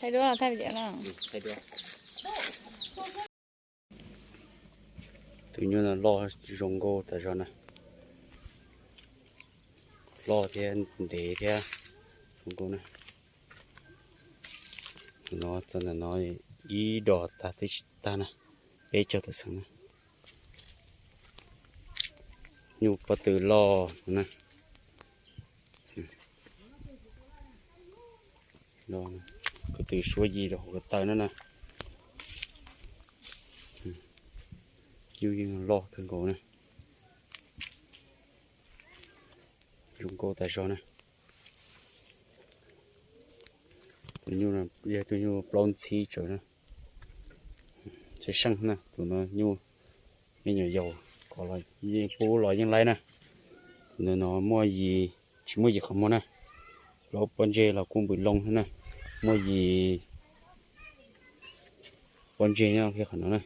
Thaij duab, thaij video no. Tus nyuj no loj zoo nkauj tas zog na. Loj thiab ntev thiab zoo nkauj na. No txog ntawm no ib dos tag twb tsis tag na. Peb caug tus xeem na. Nyuj pob tw loj na. Ko tw suab yim rau hauv ko taw na na. Nyuj yeej loj kawg nkaus na. Zoo nkauj tas zog na. Tus nyuj no yog tus nyuj plaub ntxhib tsawv na. Tsheb seej na, tus no nyuj me nyuam yaus, yeej pub los yeej laib na. Tus ntawm no muaj yim, tsis muaj yim qhov muag na. Plaub pob ntseg los kuj npws loo na. Muaj yim pob ntseg nyob kiag qhov no na,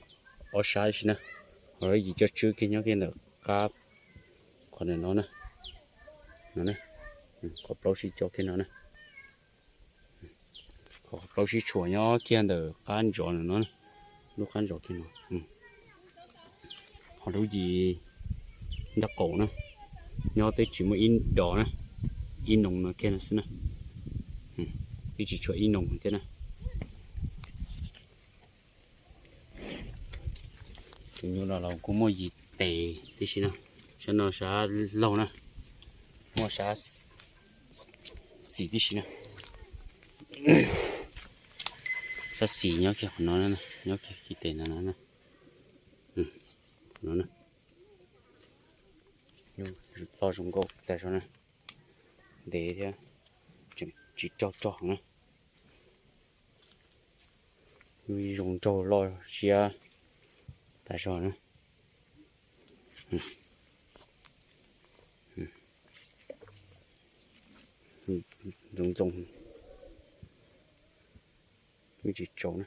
ob sab si na. Ho yim coj tswb kiag nyob kiag ntawm qab qhov ntawm no na. No, qhov plaub sib co kiag no na. Qhov plaub sib tshuam nyob kiag ntawm qab ntsov no, lub qab ntsov kiag no. Ho lub yim ntag qaum na, nyob twb tsis muaj ib dos na, ib noog no kiag no xwb na. Twb tsis tshuav ib noog thiab na. Tus nyuj no los kuj muaj yim tes tib si na, sab no sab laug na, muaj sab xis tib si na. Sab xis nyob kiag qhov no, nyob kiag tes no no. Loj zoo nkauj tas zog na, ntev thiab, tseem tsis raug rog na. Zoo nraug loj siab tas zog na. Ntxoov ntxoo, tsis tsaus na.